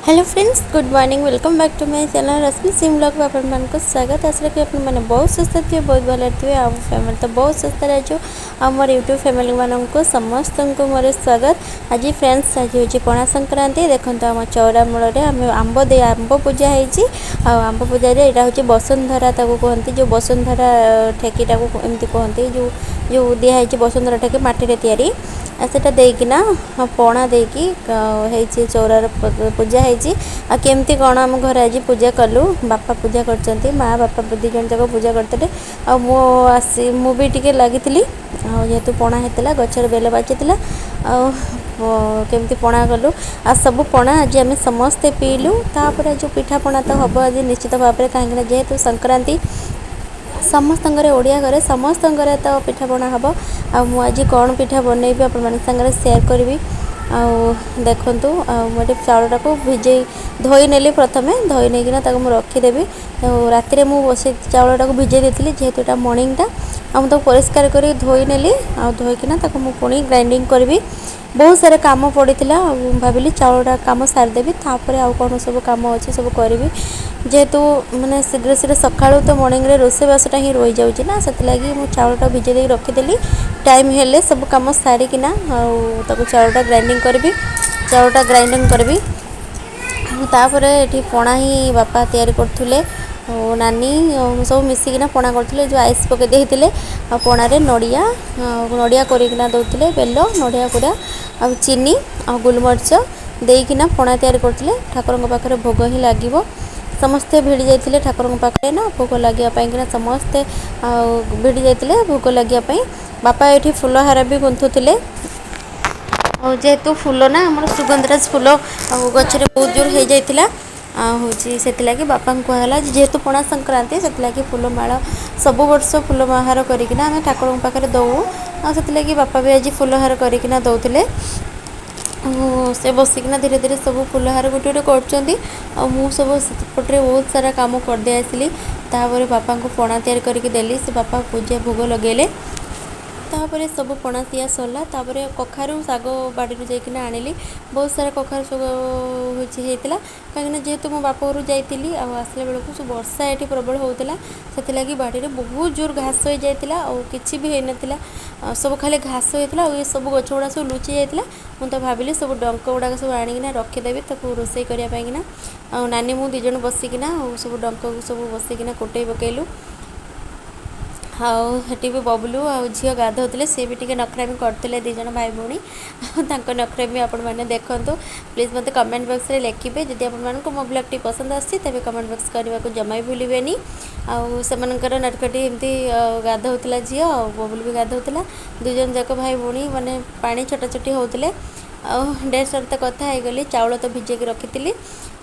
Hello friends, good morning, welcome back to my channel Rashmi Singh ବ୍ଲଗ୍କୁ ଆପଣମାନଙ୍କୁ ସ୍ୱାଗତ। ଆଶା ରଖି ଆପଣମାନେ ବହୁତ ସୁସ୍ଥ ଥିବେ, ବହୁତ ଭଲରେ ଥିବେ। ଆମ ଫ୍ୟାମିଲି ତ ବହୁତ ସୁସ୍ଥରେ ଅଛୁ। ଆଉ ମୋର ୟୁଟ୍ୟୁବ୍ ଫ୍ୟାମିଲିମାନଙ୍କୁ ସମସ୍ତଙ୍କୁ ମୋର ସ୍ୱାଗତ। ଆଜି ଫ୍ରେଣ୍ଡସ୍, ଆଜି ହେଉଛି ପଣା ସଂକ୍ରାନ୍ତି। ଦେଖନ୍ତୁ, ଆମ ଚଉରା ମୂଳରେ ଆମେ ଆମ୍ବ ଦେଇ ଆମ୍ବ ପୂଜା ହେଇଛି। ଆଉ ଆମ୍ବ ପୂଜାରେ ଏଇଟା ହେଉଛି ବସୁନ୍ଧରା, ତାକୁ କୁହନ୍ତି ଯେଉଁ ବସୁନ୍ଧରା ଠେକିଟାକୁ ଏମିତି କୁହନ୍ତି, ଯେଉଁ ଯେଉଁ ଦିଆହେଇଛି ବସୁନ୍ଧରା ଠେକି, ମାଟିରେ ତିଆରି। ଆଉ ସେଇଟା ଦେଇକିନା ପଣା ଦେଇକି ହେଇଛି, ଚଉରାର ପୂଜା ହେଇଛି। ଆଉ କେମିତି କ'ଣ ଆମ ଘରେ ଆଜି ପୂଜା କଲୁ, ବାପା ପୂଜା କରିଛନ୍ତି, ମା ବାପା ଦୁଇ ଜଣ ଯାକ ପୂଜା କରିଥିଲେ। ଆଉ ମୁଁ ଆସି ମୁଁ ବି ଟିକେ ଲାଗିଥିଲି। ଆଉ ଯେହେତୁ ପଣା ହେଇଥିଲା, ଗଛରେ ବେଲ ପାଚିଥିଲା, ଆଉ କେମିତି ପଣା କଲୁ ଆଉ ସବୁ ପଣା ଆଜି ଆମେ ସମସ୍ତେ ପିଇଲୁ। ତାପରେ ଯେଉଁ ପିଠାପଣା ତ ହେବ ଆଜି ନିଶ୍ଚିତ ଭାବରେ, କାହିଁକିନା ଯେହେତୁ ସଂକ୍ରାନ୍ତି, ସମସ୍ତଙ୍କର ଓଡ଼ିଆ ଘରେ ସମସ୍ତଙ୍କର ତ ପିଠାପଣା ହେବ। ଆଉ ମୁଁ ଆଜି କ'ଣ ପିଠା ବନେଇବି ଆପଣମାନଙ୍କ ସାଙ୍ଗରେ ସେୟାର କରିବି। ଆଉ ଦେଖନ୍ତୁ, ଆଉ ମୁଁ ଏଠି ଚାଉଳଟାକୁ ଭିଜେଇ ଧୋଇ ନେଲି ପ୍ରଥମେ। ଧୋଇ ନେଇକିନା ତାକୁ ମୁଁ ରଖିଦେବି। ଆଉ ରାତିରେ ମୁଁ ବସେଇ ଚାଉଳଟାକୁ ଭିଜେଇ ଦେଇଥିଲି, ଯେହେତୁ ଏଇଟା ମର୍ଣ୍ଣିଂଟା। ଆଉ ମୁଁ ତାକୁ ପରିଷ୍କାର କରି ଧୋଇ ନେଲି। ଆଉ ଧୋଇକିନା ତାକୁ ମୁଁ ପୁଣି ଗ୍ରାଇଣ୍ଡିଙ୍ଗ କରିବି। ବହୁତ ସାରା କାମ ପଡ଼ିଥିଲା, ଆଉ ମୁଁ ଭାବିଲି ଚାଉଳଟା କାମ ସାରିଦେବି, ତାପରେ ଆଉ କ'ଣ ସବୁ କାମ ଅଛି ସବୁ କରିବି। ଯେହେତୁ ମାନେ ଶୀଘ୍ର ଶୀଘ୍ର ସକାଳୁ ତ ମର୍ଣ୍ଣିଂରେ ରୋଷେଇବାସଟା ହିଁ ରହିଯାଉଛି ନା, ସେଥିଲାଗି ମୁଁ ଚାଉଳଟା ଭିଜେଇ ଦେଇକି ରଖିଦେଲି। ଟାଇମ୍ ହେଲେ ସବୁ କାମ ସାରିକିନା ଆଉ ତାକୁ ଚାଉଳଟା ଗ୍ରାଇଣ୍ଡିଙ୍ଗ କରିବି, ଚାଉଳଟା ଗ୍ରାଇଣ୍ଡିଙ୍ଗ କରିବି। ତାପରେ ଏଠି ପଣା ହିଁ ବାପା ତିଆରି କରୁଥିଲେ, ଆଉ ନାନୀ ସବୁ ମିଶିକିନା ପଣା କରୁଥିଲେ। ଯେଉଁ ଆଇସ୍ ପକାଇ ଦେଇଥିଲେ, ଆଉ ପଣାରେ ନଡ଼ିଆ ନଡ଼ିଆ କରିକିନା ଦେଉଥିଲେ, ବେଲ ନଡ଼ିଆ କୋରା ଆଉ ଚିନି ଆଉ ଗୋଲମରିଚ ଦେଇକିନା ପଣା ତିଆରି କରୁଥିଲେ। ଠାକୁରଙ୍କ ପାଖରେ ଭୋଗ ହିଁ ଲାଗିବ। ସମସ୍ତେ ଭିଡ଼ି ଯାଇଥିଲେ ଠାକୁରଙ୍କ ପାଖରେ ନା ଭୋଗ ଲାଗିବା ପାଇଁକିନା। ସମସ୍ତେ ଆଉ ଭିଡ଼ି ଯାଇଥିଲେ ଭୋଗ ଲାଗିବା ପାଇଁ। ବାପା ଏଠି ଫୁଲହାର ବି ଗୁନ୍ଥୁଥିଲେ। ଆଉ ଯେହେତୁ ଫୁଲ ନା ଆମର ସୁଗନ୍ଧରାଜ ଫୁଲ ଆଉ ଗଛରେ ବହୁତ ଜୋର ହେଇଯାଇଥିଲା, ଆଉ ହେଉଛି ସେଥିଲାଗି ବାପାଙ୍କୁ କୁହାଗଲା ଯେହେତୁ ପଣା ସଂକ୍ରାନ୍ତି, ସେଥିଲାଗି ଫୁଲମାଳ ସବୁ ବର୍ଷ ଫୁଲହାର କରିକିନା ଆମେ ଠାକୁରଙ୍କ ପାଖରେ ଦେଉ। ଆଉ ସେଥିଲାଗି ବାପା ବି ଆଜି ଫୁଲହାର କରିକିନା ଦେଉଥିଲେ। ଆଉ ସେ ବସିକିନା ଧୀରେ ଧୀରେ ସବୁ ଫୁଲହାର ଗୋଟେ ଗୋଟେ କରୁଛନ୍ତି, ଆଉ ମୁଁ ସବୁ ସେପଟରେ ବହୁତ ସାରା କାମ କରିଦେଇ ଆସିଲି। ତାପରେ ବାପାଙ୍କୁ ପଣା ତିଆରି କରିକି ଦେଲି, ସେ ବାପା ପୂଜା ଭୋଗ ଲଗେଇଲେ। ତାପରେ ସବୁ ପଣା ତିଆ ସରିଲା। ତାପରେ କଖାରୁ ଶାଗ ବାଡ଼ିରୁ ଯାଇକିନା ଆଣିଲି। ବହୁତ ସାରା କଖାରୁ ଶାଗ ହେଉଛି ହେଇଥିଲା, କାହିଁକିନା ଯେହେତୁ ମୋ ବାପ ଘରୁ ଯାଇଥିଲି ଆଉ ଆସିଲା ବେଳକୁ ସବୁ ବର୍ଷା ଏଠି ପ୍ରବଳ ହେଉଥିଲା, ସେଥିଲାଗି ବାଡ଼ିରେ ବହୁତ ଜୋର ଘାସ ହେଇଯାଇଥିଲା ଆଉ କିଛି ବି ହେଇନଥିଲା, ସବୁ ଖାଲି ଘାସ ହେଇଥିଲା। ଆଉ ଏ ସବୁ ଗଛ ଗୁଡ଼ା ସବୁ ଲୁଚି ଯାଇଥିଲା। ମୁଁ ତ ଭାବିଲି ସବୁ ଡଙ୍କ ଗୁଡ଼ାକ ସବୁ ଆଣିକିନା ରଖିଦେବି ତାକୁ ରୋଷେଇ କରିବା ପାଇଁକିନା। ଆଉ ନାନୀ ମୁଁ ଦୁଇ ଜଣ ବସିକିନା ଆଉ ସବୁ ଡଙ୍କକୁ ସବୁ ବସିକିନା କୁଟେଇ ପକେଇଲୁ। ଆଉ ସେଠି ବି ବବୁଲୁ ଆଉ ଝିଅ ଗାଧୋଉଥିଲେ, ସିଏ ବି ଟିକେ ନଖରାମି କରୁଥିଲେ ଦୁଇ ଜଣ ଭାଇ ଭଉଣୀ। ଆଉ ତାଙ୍କ ନଖରାମି ଆପଣମାନେ ଦେଖନ୍ତୁ। ପ୍ଲିଜ୍ ମୋତେ କମେଣ୍ଟ ବକ୍ସରେ ଲେଖିବେ, ଯଦି ଆପଣମାନଙ୍କୁ ମୋ ବ୍ଲଗ୍ଟି ପସନ୍ଦ ଆସୁଛି ତେବେ କମେଣ୍ଟ ବକ୍ସ କରିବାକୁ ଜମା ବି ଭୁଲିବେନି। ଆଉ ସେମାନଙ୍କର ନଟଖଟି ଏମିତି ଗାଧୋଉଥିଲା ଝିଅ, ଆଉ ବବୁଲୁ ବି ଗାଧୋଉଥିଲା। ଦୁଇ ଜଣ ଯାକ ଭାଇ ଭଉଣୀ ମାନେ ପାଣି ଛଟାଛଟି ହେଉଥିଲେ। ଆଉ ଡେଟ୍ ତ କଥା ହେଇଗଲି। ଚାଉଳ ତ ଭିଜେଇକି ରଖିଥିଲି,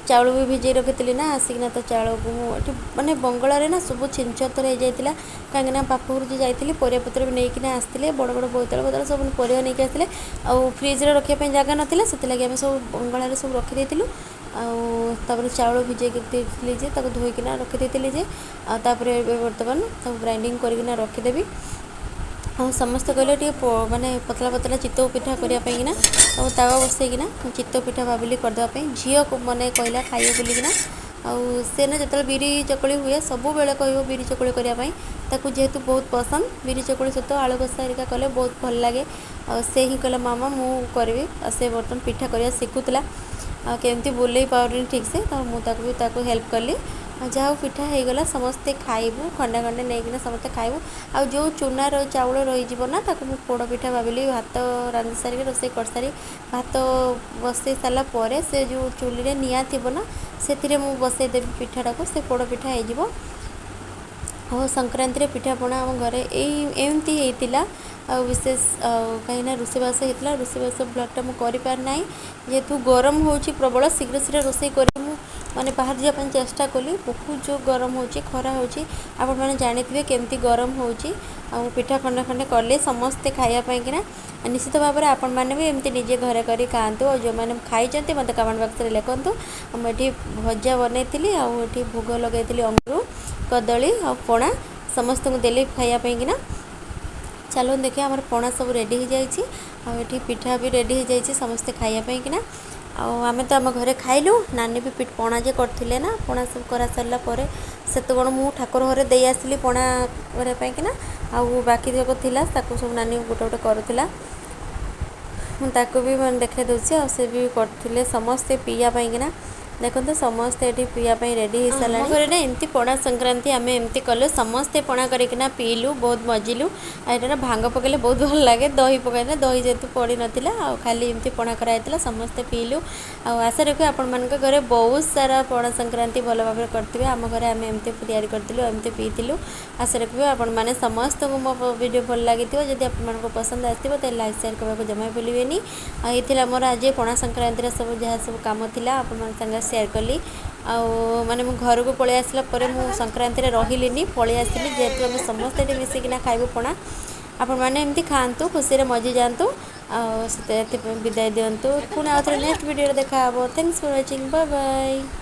ଚାଉଳ ବି ଭିଜେଇ ରଖିଥିଲି ନା ଆସିକିନା ତ ଚାଉଳକୁ ମୁଁ ଏଠି ମାନେ ବଙ୍ଗଳାରେ ନା ସବୁ ଛିନଛତର ହେଇଯାଇଥିଲା, କାହିଁକିନା ବାପ ଘରୁ ଯେଉଁ ଯାଇଥିଲି ପରିବାପତ୍ର ବି ନେଇକିନା ଆସିଥିଲେ, ବଡ଼ ବଡ଼ ବୋଇତାଳୁ ବୋଇତାଳୁ ସବୁ ପରିବା ନେଇକି ଆସିଥିଲେ। ଆଉ ଫ୍ରିଜ୍ରେ ରଖିବା ପାଇଁ ଜାଗା ନଥିଲା, ସେଥିଲାଗି ଆମେ ସବୁ ବଙ୍ଗଳାରେ ସବୁ ରଖିଦେଇଥିଲୁ। ଆଉ ତାପରେ ଚାଉଳ ଭିଜେଇକି ଦେଇଥିଲି ଯେ ତାକୁ ଧୋଇକିନା ରଖିଦେଇଥିଲି ଯେ, ଆଉ ତାପରେ ଏବେ ବର୍ତ୍ତମାନ ତାକୁ ଗ୍ରାଇଣ୍ଡିଙ୍ଗ କରିକିନା ରଖିଦେବି। ଆଉ ସମସ୍ତେ କହିଲେ ଟିକେ ମାନେ ପତଳା ପତଳା ଚିତଉ ପିଠା କରିବା ପାଇଁକିନା। ଆଉ ତାୱା ବସେଇକିନା ଚିତଉ ପିଠା ଭାବିଲି କରିଦେବା ପାଇଁ। ଝିଅକୁ ମାନେ କହିଲା ଖାଇବ ବୋଲିକିନା। ଆଉ ସେ ନା ଯେତେବେଳେ ବିରି ଚକୁଳି ହୁଏ ସବୁବେଳେ କହିବ ବିରି ଚକୁଳି କରିବା ପାଇଁ, ତାକୁ ଯେହେତୁ ବହୁତ ପସନ୍ଦ। ବିରି ଚକୁଳି ସହିତ ଆଳୁ କଷା ହେରିକା କଲେ ବହୁତ ଭଲ ଲାଗେ। ଆଉ ସେ ହିଁ କହିଲା, ମାମା ମୁଁ କରିବି। ଆଉ ସେ ବର୍ତ୍ତମାନ ପିଠା କରିବା ଶିଖୁଥିଲା, ଆଉ କେମିତି ବୁଲେଇ ପାରୁନି ଠିକ୍ସେ, ତ ମୁଁ ତାକୁ ବି ତାକୁ ହେଲ୍ପ କଲି। ଆଉ ଯାହା ହଉ ପିଠା ହେଇଗଲା, ସମସ୍ତେ ଖାଇବୁ, ଖଣ୍ଡେ ଖଣ୍ଡେ ନେଇକିନା ସମସ୍ତେ ଖାଇବୁ। ଆଉ ଯେଉଁ ଚୁନାର ଚାଉଳ ରହିଯିବ ନା, ତାକୁ ମୁଁ ପୋଡ଼ ପିଠା ଭାବିଲି। ଭାତ ରାନ୍ଧି ସାରିକି, ରୋଷେଇ କରିସାରି ଭାତ ବସେଇ ସାରିଲା ପରେ ସେ ଯେଉଁ ଚୁଲିରେ ନିଆଁ ଥିବ ନା, ସେଥିରେ ମୁଁ ବସେଇଦେବି ପିଠାଟାକୁ, ସେ ପୋଡ଼ ପିଠା ହେଇଯିବ। ଆଉ ସଂକ୍ରାନ୍ତିରେ ପିଠାପଣା ଆମ ଘରେ ଏଇ ଏମିତି ହେଇଥିଲା। ଆଉ ବିଶେଷ ଆଉ କାହିଁକିନା ରୋଷେଇବାସ ହେଇଥିଲା, ରୋଷେଇବାସ ବ୍ଲଗ୍ଟା ମୁଁ କରିପାରିନାହିଁ, ଯେହେତୁ ଗରମ ହେଉଛି ପ୍ରବଳ। ଶୀଘ୍ର ଶୀଘ୍ର ରୋଷେଇ କରି ମୁଁ ମାନେ ବାହାରି ଯିବା ପାଇଁ ଚେଷ୍ଟା କଲି। ବହୁତ ଜୋର ଗରମ ହେଉଛି, ଖରା ହେଉଛି, ଆପଣମାନେ ଜାଣିଥିବେ କେମିତି ଗରମ ହେଉଛି। ଆଉ ପିଠା ଖଣ୍ଡେ ଖଣ୍ଡେ କଲେ ସମସ୍ତେ ଖାଇବା ପାଇଁକିନା। ନିଶ୍ଚିତ ଭାବରେ ଆପଣମାନେ ବି ଏମିତି ନିଜେ ଘରେ କରି ଖାଆନ୍ତୁ। ଆଉ ଯେଉଁମାନେ ଖାଇଛନ୍ତି ମୋତେ କମେଣ୍ଟ ବକ୍ସରେ ଲେଖନ୍ତୁ। ମୁଁ ଏଠି ଭଜା ବନେଇଥିଲି, ଆଉ ଏଠି ଭୋଗ ଲଗାଇଥିଲି ଅଙ୍ଗୁର, କଦଳୀ ଆଉ ପଣା, ସମସ୍ତଙ୍କୁ ଦେଲି ଖାଇବା ପାଇଁକିନା। ଚାଲନ୍ତୁ ଦେଖିବା, ଆମର ପଣା ସବୁ ରେଡ଼ି ହେଇଯାଇଛି, ଆଉ ଏଠି ପିଠା ବି ରେଡ଼ି ହେଇଯାଇଛି ସମସ୍ତେ ଖାଇବା ପାଇଁକିନା। ଆଉ ଆମେ ତ ଆମ ଘରେ ଖାଇଲୁ। ନାନୀ ବି ପଣା ଯେ କରିଥିଲେ ନା, ପଣା ସବୁ କରା ସରିଲା ପରେ ସେତେବେଳେ ମୁଁ ଠାକୁର ଘରେ ଦେଇ ଆସିଲି ପଣା କରିବା ପାଇଁକିନା। ଆଉ ବାକି ଯାକ ଥିଲା, ତାକୁ ସବୁ ନାନୀ ଗୋଟେ ଗୋଟେ କରୁଥିଲା। ମୁଁ ତାକୁ ବି ମାନେ ଦେଖାଇ ଦେଉଛି। ଆଉ ସେ ବି କରିଥିଲେ ସମସ୍ତେ ପିଇବା ପାଇଁକିନା। ଦେଖନ୍ତୁ, ସମସ୍ତେ ଏଠି ପିଇବା ପାଇଁ ରେଡ଼ି ହେଇସାରିଲାଣି। ଆମ ଘରେ ନା ଏମିତି ପଣା ସଂକ୍ରାନ୍ତି ଆମେ ଏମିତି କଲୁ, ସମସ୍ତେ ପଣା କରିକିନା ପିଇଲୁ, ବହୁତ ମଜିଲୁ। ଆଉ ଏଟାରେ ଭାଙ୍ଗ ପକାଇଲେ ବହୁତ ଭଲ ଲାଗେ, ଦହି ପକାଇଲେ। ଦହି ଯେହେତୁ ପଡ଼ିନଥିଲା ଆଉ ଖାଲି ଏମିତି ପଣା କରାହେଇଥିଲା, ସମସ୍ତେ ପିଇଲୁ। ଆଉ ଆଶା ରଖୁ ଆପଣମାନଙ୍କ ଘରେ ବହୁତ ସାରା ପଣା ସଂକ୍ରାନ୍ତି ଭଲ ଭାବରେ କରିଥିବେ। ଆମ ଘରେ ଆମେ ଏମିତି ତିଆରି କରିଥିଲୁ, ଏମିତି ପିଇଥିଲୁ। ଆଶା ରଖିବି ଆପଣମାନେ ସମସ୍ତଙ୍କୁ ମୋ ଭିଡ଼ିଓ ଭଲ ଲାଗିଥିବ। ଯଦି ଆପଣମାନଙ୍କୁ ପସନ୍ଦ ଆସିଥିବ, ତାହେଲେ ଲାଇକ୍ ସେୟାର କରିବାକୁ ଜମା ଭୁଲିବେନି। ଆଉ ଏଇଥିଲା ମୋର ଆଜି ପଣା ସଂକ୍ରାନ୍ତିର ସବୁ ଯାହା ସବୁ କାମ ଥିଲା, ଆପଣମାନଙ୍କ ସାଙ୍ଗରେ ସେୟାର କଲି। ଆଉ ମାନେ ମୁଁ ଘରକୁ ପଳେଇ ଆସିଲା ପରେ ମୁଁ ସଂକ୍ରାନ୍ତିରେ ରହିଲିନି, ପଳେଇ ଆସିଲି, ଯେହେତୁ ଆମେ ସମସ୍ତେ ଏଠି ମିଶିକିନା ଖାଇବୁ ପଣା। ଆପଣମାନେ ଏମିତି ଖାଆନ୍ତୁ, ଖୁସିରେ ମଜି ଯାଆନ୍ତୁ। ଆଉ ଏଥିପାଇଁ ବିଦାୟ ଦିଅନ୍ତୁ। ପୁଣି ଆଉ ଥରେ ନେକ୍ସଟ ଭିଡ଼ିଓରେ ଦେଖା ହେବ। Thanks for watching, bye bye.